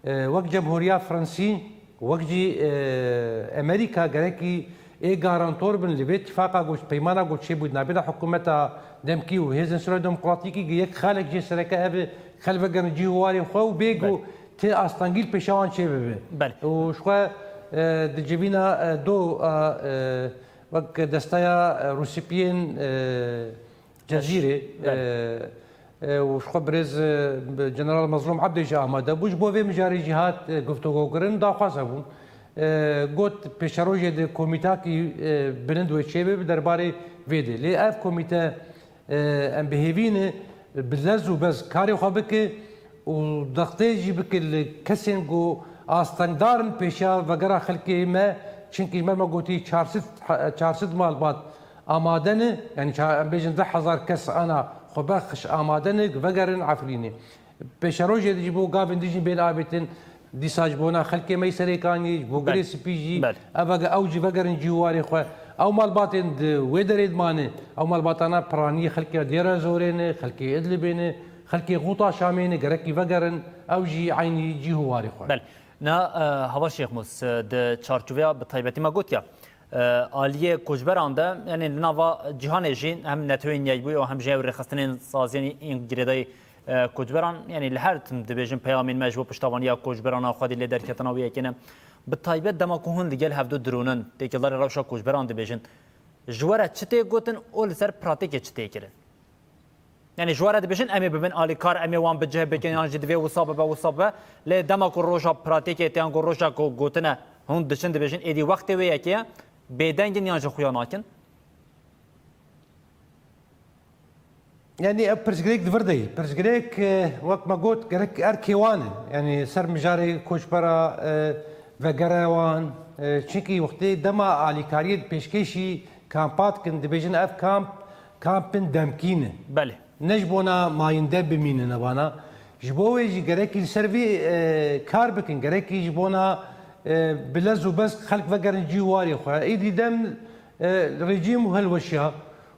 e, wek Cemhuriya Fransî, wek jî, e, Amerîka gerekî Ê garantor bin li vê tifaqa ku, peymana ku çêbû di navbêna hikûmeta demkî û Hêzên Sûriya Demokratîkî, yek xalek jê sereke ev e, xel vegerin cî û warê xwe û bê ku Belê. tê astengî li pêşa wan çêbibe. Belê. Û ji xwe, e, di civîna, e, do, e, e, wek desteya, e, Rûsipiyên, e, Cezîrê, Belê. e, e, û ji xwe birêz, e, General Mezlûm Ebdê jî amade bû. Ji bo vê mijarê jî hat, e, guftûgokirin, daxwaz hebûn. E, got, pêşerojê di komîtakî, e, bilind wê çêbe bi derbarê vê de. Lê ev komîte, e, em bi hêvî ne, bi lez û bez karê xwe bike û dextê jî bike li kesên ku astengdar in pêşiya vegera xelkê me, çimkî ji me me gotî çar sed, çar sed malbat amade ne, yanî ça-, em bêjin deh hezar kes ana xwebexş amade ne, vegerin Efrînê. Pêşerojê de ji bo gavên din jî bên avêtin, dîsa ji bona xelkê me yî Serêkaniyê, ji bo Belê. Girê Spî jî, Belê. ev vege-, ew jî vegerin cî û warê xwe. Ew malbatên di wê derê dimane, ew malbatana piraniyê xelkê Dêra Zorê ne, xelkê Idlibê ne, xelkê Xuta Şamê ne, gerekî vegerin, ew jî eynî cî û warê xwe. Belê. Na, e, Heval Şêxmûs, e, di çarçoveya bi taybetî me gotiya, e, aliyê koçberan de, yanî li nava cîhanê jî hem Netewên Yekbûyî û hem jî ew rêxistinên saziyên yên girêdayî, e, koçberan, yanî li her tim dibêjin peyamên me ji bo piştavaniya koçberana xwedî lê derketina wê yekê ne. Bi taybet dema ku hûn li gel hevdu dironin, têkildarê rewşa koçberan dibêjin, ji we re çi tê gotin û li ser pratîkê çi tê kirin? Yanî ji we re dibêjin, em ê bibin alîkar, em ê wan bi cih bikin, yan jî divê wisa bibe, wisa bibe. Lê dema ku roja pratîkê tê, yan ku roja ku gotine hûn diçin dibêjin, êdî wextê wê yekê ye, bêdeng in yan jî xuya nakin? Yanî ev pirsgirêk di vir de ye. Pirsgirêk, e, wek me got, gerek erkê wan e. Yanî ser mijarê koçbera, e, vegere wan, e, çimkî wextê dema alîkariyê pêşkêşî kampa dikin, dibêjin ev kamp, kampên demkî ne. Belê. Ne ji bona mayînde bimînin evana. Ji bo wê jî gerekî li ser vê, e, kar bikin. Gerekî ji bona, e, bi lez û bez xelk vegerin cî û warê xwe. Êdî dem, e, rejîm hilweşiya.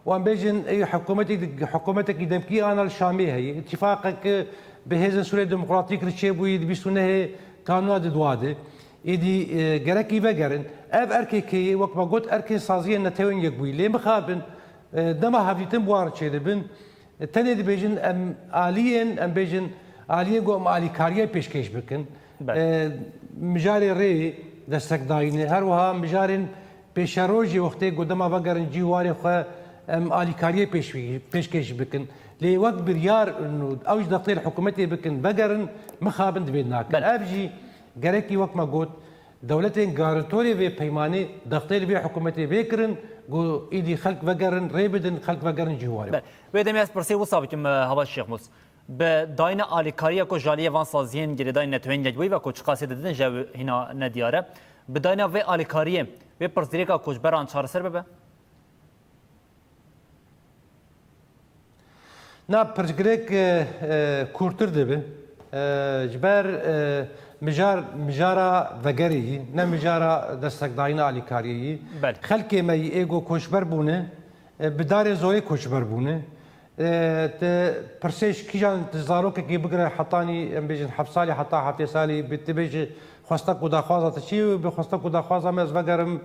Wan bêjin, ey hikûmetê di-, hikûmetekî demkî ana li Şamê heye. Îtîfaqek bi Hêzên Sûriyê Demokratîk re çêbûyî di bîst û nehê Kanûna di dua de. Êdî, e, gerekî vegerin. Ev erkekê ye, wek me got, erkên saziyên Netewên Yekbûyî. Lê mixabin, e, dema hevdîtin bi wan re çêdibin, e, tenê dibêjin em aliyên, em bêjin aliyên ku em alîkariyê pêşkêş bikin. Belê. E, mijarê rê destekdayînê, her wiha mijarên pêşerojê wextê ku dema vegerin cî warê xwe em alîkariyê pêş-, pêşkêş bikin. Lê wek biryar û ew ji dextê li hikûmetê bikin, vegerin, mixabin divê nakin. Belê. Ev jî gerekî wek me got, dewletên garantorê vê peymanê dextê li vê hikûmetê vê kirin, ku êdî xelk vegerin, rê bidin, xelk vegerin cî warê. Belê. Wê demê ez pirsê wisa bikim, e, Heval Şêxmûs. Bi dayîna alîkariya ku ji aliyê van saziyên girêdayî Netewên Yekbûyî ve ku çiqasê didin ji ew hîna nediyar e. Bi dayîna vê alîkariyê, vê pirsgirêka koçberan çareser bibe? Na pirsgirêk, e, e, kûrtir dibe. E, ji ber, e, mijar, mijara vegerê yî, ne mijara destekdayîna alîkariyê yî. Belê. Xelkê me yî ê ku koçber bûne, e, bi darê zorê koçber bûne. E, tu pirsê ji kîjan, tu zarokekî bigire hetanî, em bêjin, heft salî heta heftê salî, bi tu bêjî xwestek û daxwaza tu çi ye, bi xwestek û daxwaza me ez vegerim,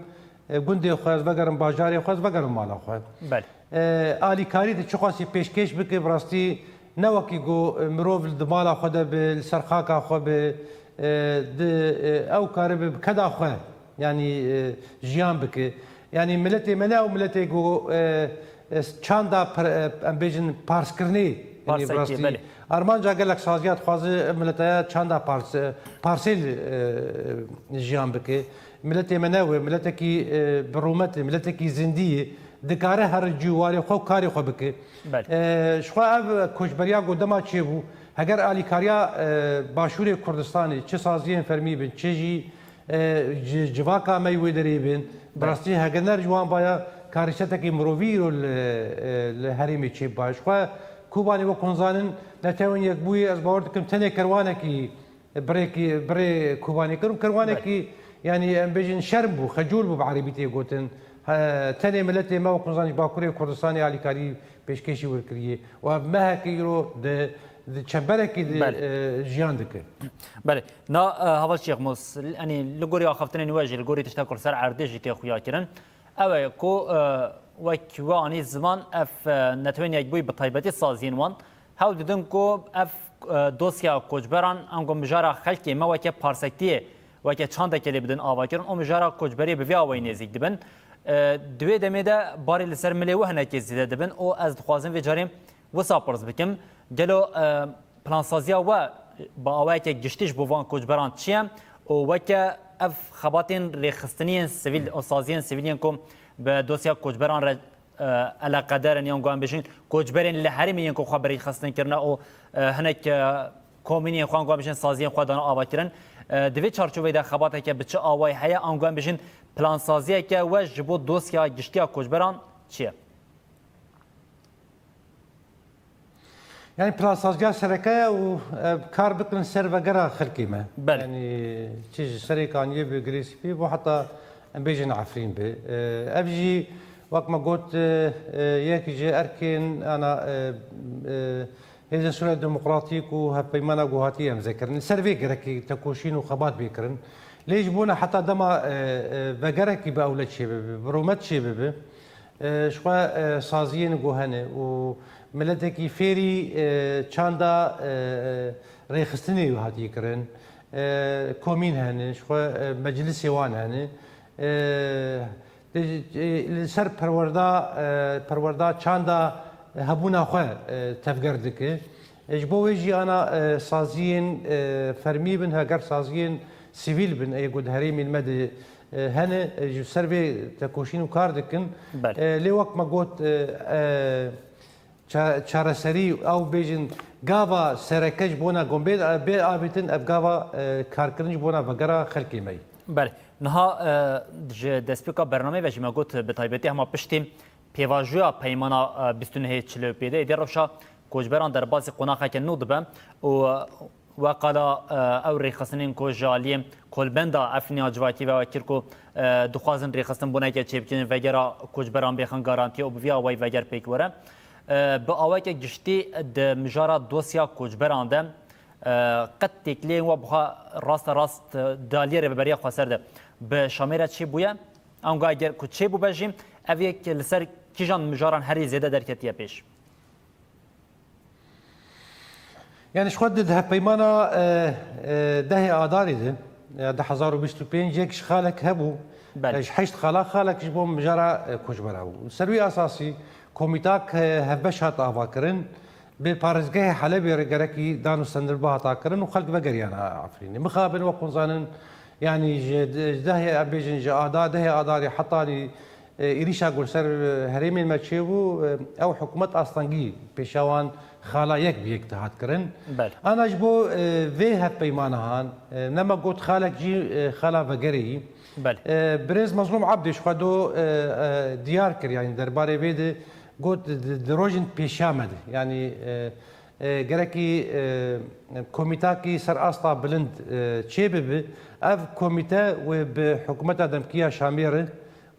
e, gundê xwe, ez vegerim bajarê xwe, ez vegerim mala xwe. Belê. E, alîkarî tu çiqasî pêşkêş bike, bi rastî ne wekî ku, e, mirov di mala xwe de be, li ser xaka xwe be, e, di, e, ew karibe bi keda xwe, yanî, e, jiyan bike. Yanî miletê me ne ew miletê ku, e, e, çanda pir-, e, em bêjin parskirinê, yanî Parsekî, bi rastî belê. Armanca gelek saziya dixwaze mileta ya çanda pars-, e, parsêl, e, jiyan bike. Miletê me ne wê, miletekî, e, bi rûmet e, miletekî zindî ye. Dikare her cî û warê xwe û karê xwe bike. Belê. E, ji xwe ev koçberiya ku dema çêbû, heger alîkariya, e, Başûrê Kurdistanê, çi saziyên fermî bin, çi jî, e, ji civaka me yî wê derê bin, bi Belê. Rastî heger ne ji wan baya karîsetekî mirovî îro li, e, li herêmê çêbiba. Ji xwe Kobanê wek hûn zanin, Netewên Yekbûyî, ez bawer dikim tenê kerwanekî birêkî, birê Kobanê kir û kerwanekî, Belê. yanî em bêjin şerm bû, xecûl bû bi erebî tê gotin. He, tenê miletê me wek hûn zanin ji Bakurê Kurdistanê alîkarî pêşkêşî wir kiriye. Û ev mehekî îro di, di çemberekî di, Belê. e, jiyan dike. Belê. Na, e, Heval Şêxmûs, enî li gorî axaftinên we jî, li gorî tişta ku li ser erdê jî tê xuya kirin, Ew e ku, e, wek we anî ziman, ev, e, Netewên Yekbûyî bi taybetî saziyên wan hewl didin ku ev, e, dosya koçberan ango mijara xelkê me weke parsektiyê, weke çandekê lê bidin avakirin û mijara koçberiyê bi vê awayî nêzîk dibin. E, di wê demê de barê li ser milê we hinekê zêde dibin û ez dixwazim vê carê wisa pirs bikim, gelo, e, plansaziya we bi awayeke giştî ji bo van koçberan çi ye û weke ev xebatên rêxistinî yên sivîl û saziyên sivîl yên ku bi dosya koçberan re, e, eleqeder in, yan ku em bêjin koçberên li herêmê yên ku xwe bi rêxistin kirine û, e, hinek, e, komîniyên xwe, yan ku em bêjin saziyên xwe dane avakirin. E, di vê çarçoveyê de xebateke bi çi awayî heye, yan ku em bêjin plansaziyeke we ji bo dosya giştiya koçberan çi ye? Yani plansaziya sereke ye û, e, kar bikin ser vegera xelkê me. Belê. Yani çi ji Serêkaniyê bi, Girê Spî bo heta em bêjin Efrîn bi. E, ev jî wek me got, e, e, yek ji erkên ana, e, e, Hêzên Sûriya Demokratîk û Hevpeymana Guhatî em zêkirin. Li ser vê gerekî tekoşîn û xebat bê kirin. Lê ji bona heta dema, e, e, vegerekî bi ewle çêbibe, bi rûmet çêbibe, e, ji xwe, e, saziyên ku hene û miletekî fêrî, e, çanda, e, rêxistinê hatî kirin, e, komîn hene, ji xwe, e, meclisê wan hene. E, Li, li ser perwerda, e, perwerda çanda hebûna xwe, e, tevger dike. E, ji bo wê jî ana, e, saziyên, e, fermî bin, heger saziyên sivîl bin, ê ku di herêmên me de, e, hene, e, ji ser vê tekoşîn û kar dikin. Belê. E, lê wek me got, e, e, Ça-, çareserî, ew bêjin gava sereke ji bona gom bê, bê avêtin, ev gava, e, karkirin ji bona vegera xelkê me ye. Belê. Niha, e, ji destpêka bernameyê ve jî me got, bi taybetî hema piştî pêvajoya peymana, e, bîst û nehê çil û pêncê êdî rewşa koçberan derbasî qonaxeke nû dibe û, e, We qala, e, ew rêxistinên ku ji aliyê Kolbenda Efrînê ya Civakî ve wekir ku, e, dixwazin rêxistin boneke çêbikin, vegera koçberan bêxin garantiye û bi vî awayî veger pêk were. E, bi awayeke giştî di mijara dosya koçberan de, e, qet têkiliyên we bi xwe raste rast, e, di aliyê Rêveberiya Xweser de bi Şamê re çêbûye? Ango eger ku çêbûbe jî, ev yek li ser kîjan mijaran herî zêde derketiye pêş? Yani ji xwe di hevpeymana, e, e, dehê Adarê de, ya du hezar û bîst û pênc yek ji xalek hebû. Belê. E, ji heşt xala xalek ji bo mijara, e, koçbera bû. Ser wî esasî komîtak, e, hevbeş hat avakirin, bi parêzgehê Helebê re gerekî dan û stendir bihata kirin û xelk vegeriyana Efrînê. Mixabin wek hûn zanin, yani ji, ji dehê, em bêjin ji ada, dehê Adarê hetanî E, êrîşa ku li ser, e, herêmên me çêbû, e, ew hikûmet astengî pêşa wan xala yek bi yek dihat kirin. Belê. Ana ji bo, e, vê hevpeymana han, e, nema got xalek jî, e, xala vegerê yî. Belê. E, birêz Mezlûm Ebdî ji xwe do, e, e, diyar kir, yani derbarê vê de got di, di rojên pêşiya me de. Yani, e, e, gerekî, e, komîtakî ser asta bilind, e, çêbibe. Ev komîte wê bi hikûmeta demkî ya Şamê re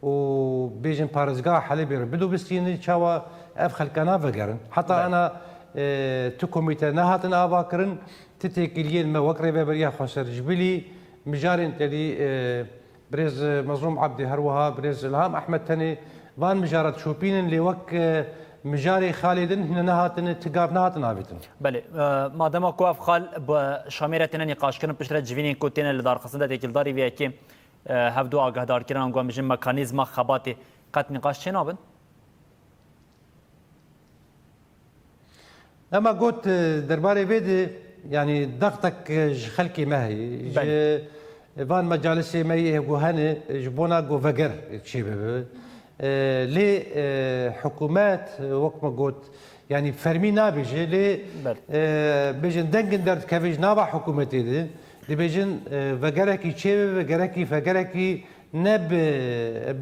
û bêjin parêzgeha Helebê re bidobistînin çawa ev xelka navegerin. Heta Belê. ana, e, tu komîte nehatin avakirin, tu têkiliyên me wek Rêveberiya Xweser ji bilî mijarên telî, e, birêz Mezlûm Ebdî her wiha birêz Ilham Ehmed tenê van mijara dişopînin, lê wek, e, mijarê xalê din hîne nehatine, ti gav nehatin avêtin. Belê, e, madema ku ev xal bi Şamê re têne nîqaşkirin, piştre civînên ku têne lidarxistin de têkildarî vê yekê, e, hevdu agahdarkirin, ango em bijin mekanîzma xebatê qet nîqaş çênabin? Ema got, e, derbarê vê de, yani dextek, e, ji xelkê me heye. Belê. Ji van mecalisê me yê ku hene, ji bona ku veger çêbibe. E, lê, e, hikûmet, e, wek me got, yani fermî nabêje, lê, Belê. e, bêjin dengin derdikeve ji nava hikûmetê de, dibêjin, e, vegerekî çêbibe, vegerekî, vegerekî ne bi,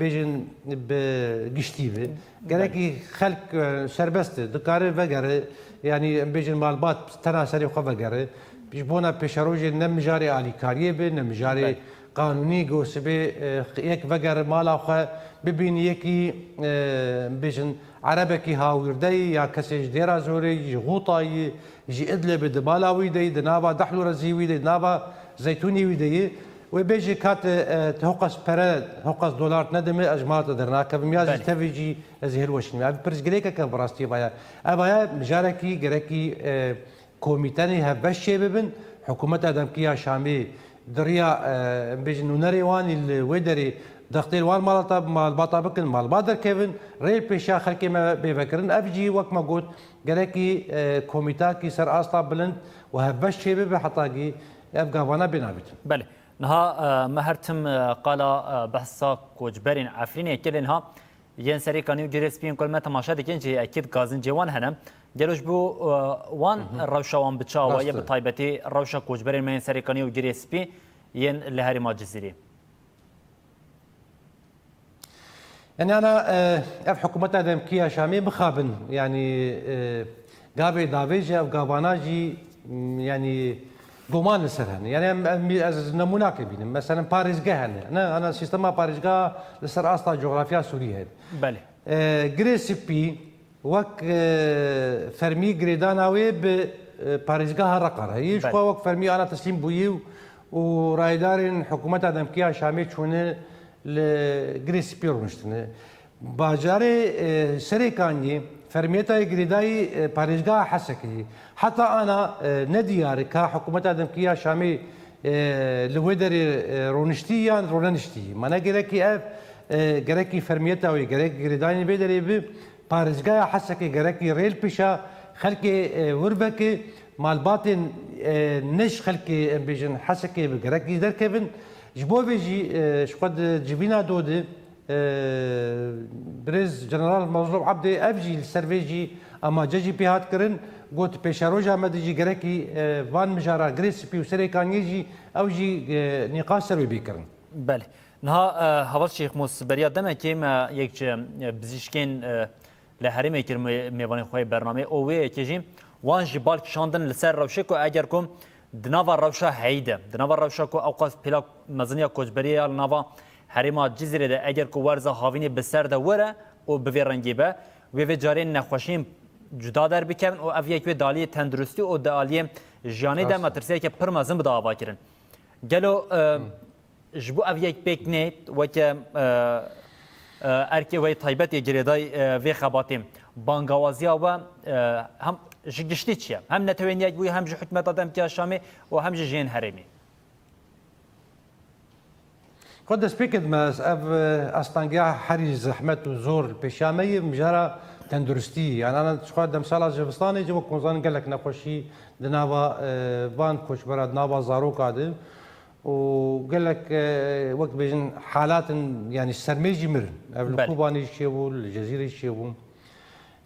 bêjin bi giştî be. Gerekî Belê. xelk, e, serbest e, dikare vegere, yani em bêjin malbat tena serê xwe vegere. Ji bona pêşerojê ne mijarê alîkariyê be, ne mijarê Belê. qanûnî, ku sibê, e, yek vegere mala xwe, bibînî yekî, e, bêjin erebekî hawîrdeyî ya kesê ji Dêra Zorê, ji Xûtayî, ji Idlibê di mala wî de yî, di nava Dehlû Rezî wî de yî, di nava Zeytûnê wî de yî. Wê bêjî ka tu, e, tu hoqas pere, hoqas dolar nedime, ez ji mala te dernakevim, ya jî Belê. tevî jî ez ê hilweşînim. Ev pirsgirêkeke bi rastî vaya. Ev vaya mijarekî gerekî, e, komîtenê hevbeş çê bibin. Hikûmeta demkî ya Şamê di riya, e, em bêjin nûnerê wan î li wê derê dextê li wan malata, malbata bikin, malbat derkevin, rê pêşa xelkê me bê vekirin. Ev jî wek me got, gerekî, e, komîtakî ser asta bilind û hevbeş çê bibe heta gî ev gavana bên avîtin. Belê. Niha, e, me her tim, e, qala, e, behsa koçberên Efrînê kir, lê niha yên Serêkanî û Girê Spî yên ku me temaşe dikin jî ekîd gazincê wan hene. Gelo ji bo, e, wan Hı hı. rewşa wan bi çawa ye, Rast e. bi taybetî rewşa koçberên me yên Serêkanî û Girê Spî yên li herêma Cizîrê? Yani ana, e, ev hikûmeta demkî ya Şamê mixabin, yani, e, gavê davê jî ev gavana jî, m, yani goman li ser hene. Yani em, em, ez nemunakê bînim. Mesela parêzgeh hene. Ne, ana sîstema parêzgeha li ser asta coğrafya Sûrî hene. Belê. E, Girê Spî wek, e, fermî girêdana wê bi, e, parêzgeha Reqa re. Yê ji Belê. xwe wek fermî ana teslîm bûyî û, û raydarên hikûmeta demkî ya Şamê çûne li Girê Spî rûniştine. Bajarê, e, Serêkaniyê fermiyeta yê girêdayî, e, parêzgeha Hesekê. Heta ana, e, nediyar e ka hikûmeta demkî ya Şamê, e, li wê derê, e, rûniştî yan rûneniştî. Mane gerekî ev, e, gerekî fermiyeta wê, gerek girêdayî vê derê bi parêzgeha Hesekê gerekî rêl pêşa xelkê, e, wir veke, malbatên, e, ne ji xelkê, em bêjin, Hesekê bi gerekî derkevin. Ji bo vê jî, e, ji xwe di civîna do de, e, birêz General Mazlûm Ebdê ev jî li ser vê jî amace jî pê hat kirin. Got, pêşeroja me de jî gerekî, e, van mijara Girê Spî û Serêkaniyê jî ew jî, e, nîqaş ser wê bê kirin. Belê. Niha, e, Heval Şêxmûs, beriya demekê me yek ji, e, bizîşkên, e, li herêmê kir mê-, mêvanê xwe yê bernameyê û wê yekê jî wan ji bal kişandin li ser rewşê ku eger ku di nava rewşa heyî de, di nava rewşa ku ewqas pêla mezin ya koçberiyê ya li nava herêma Cizîrê de eger ku werza havînê bi ser de were û bi vê rengî be, wê vê carê nexweşiyên cuda derbikevin û ev yek wê di aliyê tenduristî û di aliyê jiyanê de Rast e. metirsiyeke pir mezin bide avakirin. Gelo, e, Ji bo ev yek pêk nê, weke, e, e, erkê wê taybet yê girêdayî, e, vê xebatê, bangawaziya we, e, hem ji giştî çi ye? Hem Netewên Yekbûyî, hem ji hikûmeta demkî ya Şamê û hem jî ji yên herêmê. Xwe destpêkê dime ez ev, e, astangiya herî zehmet û zor li pêşiya me ye, mijara tenduristî. Yanana ji xwe demsala zivistanê jî wek hûn zanin gelek nexweşî di nava, e, van koçbera, di nava zaroka de. û gelek, e, wek bêjin halatin, yanî sermê jî mirin. Ev li Belê. Kobanê jî çêbû, li Cezîrê jî çêbû.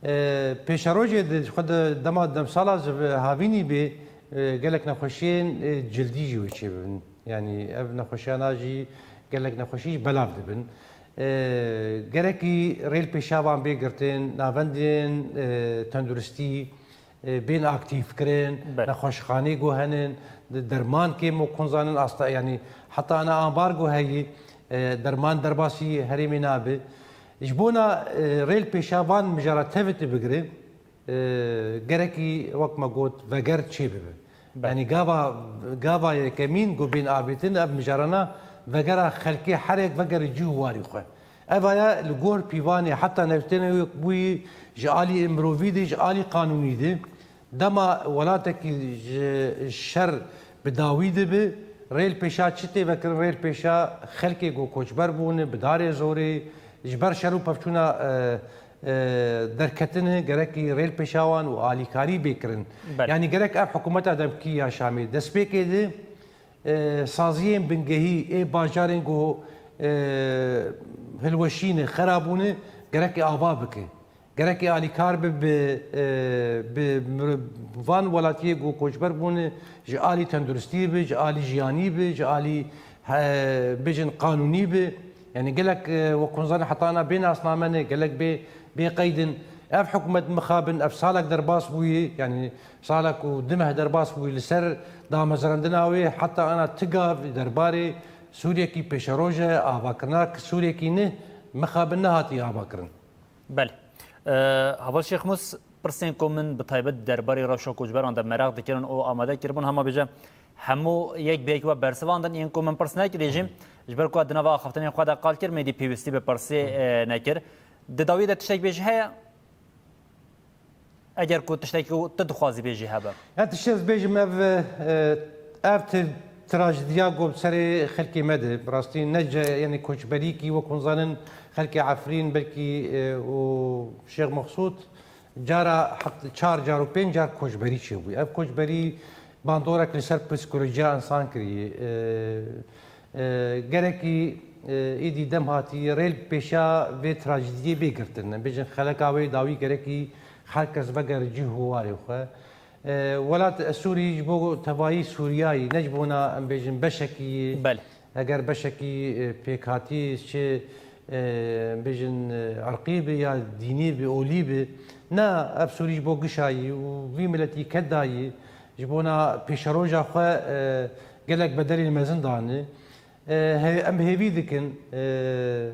E, pêşerojê di xwe de dema demsala ji havînî bê, e, gelek nexweşiyên, e, cildî jî wê çêbibin. Yanî ev nexweşiyana jî gelek nexweşî jî belav dibin. E, gerekî rêl pêşavan bê girtin, navendên, e, tenduristî, e, bên aktîf kirin, Belê. nexweşxanê ku henin, de-, derman kêm û hûn zanin asta, yanî heta ana ambargo heyî, e, derman derbasî herêmê nabe. Ji bona, e, rêl pêşa van mijara tevitî bigire, e, gerekî wek me got veger çêbibe. Belê. Yanî gava, gava yekemîn ku bên avêtin ev mijarana vegera xelkê herek vegerî cî û warî xwe. Ev aya li gor pîvanê heta Newtêna Yekbûyî ji alî mirovî de, ji alî qanûnî de, dema welatekî ji şer bi dawî dibe, rêl pêşa çi tê vekirin, rêl pêşa xelkê ku koçber bûne, bi darê zorê, ji ber şer û pevçûna, e, e, derketine, gerekî rêl pêşa wan û alîkarî bê kirin. Belê. Yanî gerek ev hikûmeta demkî ya Şamê destpêkê de, e, saziyên bingehî ê bajarên ku, e, hilweşî ne, xera bûne, gerekê ava bike. Gerekê alîkar be bi, e, bi mir-, van welatiyê ku koçber bûne, ji alî tenduristî be, ji alî jiyanî be, ji alî, he, bêjin qanûnî be. Yanî gelek, e, wek hûn zanin heta ana bê nasname ne, gelek bê, bê qeyd in. Ev hikûmet mixabin, ev salek derbas bûye, yanî salek û du meh derbas bûye li ser damezrandina wê, heta ana ti gav derbarê Sûriyekî pêşeroj e, avakirina Sûriyekî ne, mixabin nehatiye avakirin. Belê. E, Heval Şêxmûs, pirsên ku min bi taybet derbarê rewşa koçberan de meraq dikirin û amade kiribûn, hema bêje Hemû yek bi yek we bersivandin, yên ku min pirs nekirî jî, ji ber ku di nava axaftinên xwe de qal kir, me dî pêwîstî bi pirsê, e, nekir. Di dawî de tiştek bêjî heye? Eger ku tiştekî tu dixwazî bêjî hebe. Ya tiştê ez bêjim, ev, e, ev ti-, trajediya ku bi serê xelkê me de, bi rastî ne ce-, yani koçberîkî wek hûn zanin, xelkê Efrîn belkî, e, û Şêx Mexsûd cara heq-, çar car û pênc car koçberî çêbûye. Ev koçberî bandorek li ser psîkolojiya însan kiriye. E, e, gerekî, e, êdî dem hatî rê li pêşiya vê trajediyê bê girtin. Em bêjin xeleka wê dawî gerekî her kes vegere cih û warê xwe. E, welat Sûrî ji bo tevayî Sûriyayî, ne ji bona em bêjin beşekî, Belê. eger beşekî, e, pêkhatî çi, e, em bêjin, e, irqî bi ya dînî bi, olî bi. Ne, ev Sûrî ji bo gişayî û vî miletî kedayî, ji bona pêşeroja xwe, e, gelek bedelên mezin dane. E, he-, em hêvî dikin, e,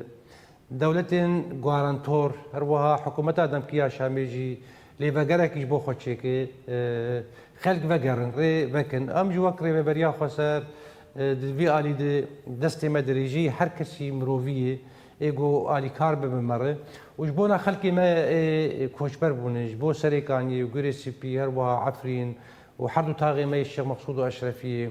dewletên guarantor, her wiha hikûmeta demkî ya Şamê jî lêvegerekî ji bo xwe çêke, e, xelk vegerin, rê vekin. Em jî wek rêveberiya xweser, e, di vî alî de destê me dirêjî her kesî mirovî ye, ê ku alîkar bibe me re. Û ji bona xelkê me ê, ê koçber bûne, ji bo Serêkaniyê û Gurê Spî, her wiha Efrîn û her du taxê me yê Şêx Mexsûd û Eşrefiyê.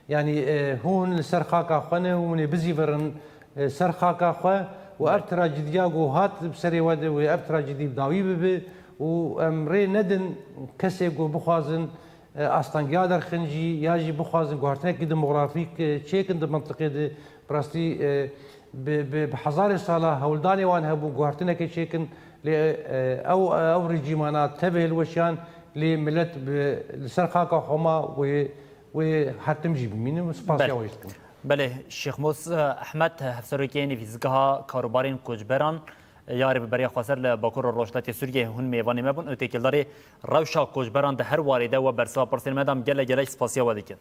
Yanî, e, hûn li ser xaka xwe ne, hûn ê bizîvirin, e, ser xaka xwe û ev trajediya ku hat bi serê we de wê ev trajedî bi dawî bibe û em rê nedin kesê ku bixwazin, e, astengiya derxin jî ya jî bixwazin guhertinekî demografîk, e, çêkin di mintiqê de. Bi rastî, e, bi, bi, bi hezarê sala hewldanê wan hebû guhertinekê çêkin, lê, e, ew, ew rejîmana tevê hilweşiyan, lê milet bi, li ser xaka xwe ma wê wê her tim jî bimînin û spasiya Belê. we jî dikim. Belê, Şêxmûs, eh, Ehmed, hevserokê nivîsgeha karûbarên koçberan, eh, ya Rêveberiya Xweser li Bakur û Rojhilatê Sûriyeyê hûn mêvanê me bûn û têkildarî rewşa koçberan di her warê de we bersiva pirsên me dan, gelek gelek spasiya we dikin.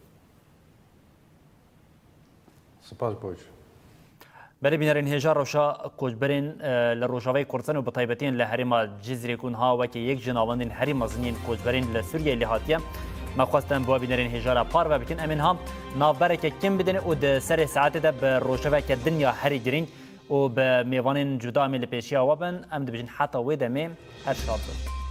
Spas boş. Belê bînerên hêja, rewşa koçberên, e, li Rojavayê Kurdistan û bi taybetî yên li herêma Cizrê ku niha weke yek ji navendên herî mezin yên koçberên li Sûriyeyê lê hatiye. Me xwest em bi we bînerên hêja re parve bikin. Em ê niha navbereke kêm bidin û di serê saetê de bi rojeveke din ya herî girîng û bi mêvanên cuda em ê li pêşiya we bin. Em dibêjin heta wê demê her şad bin.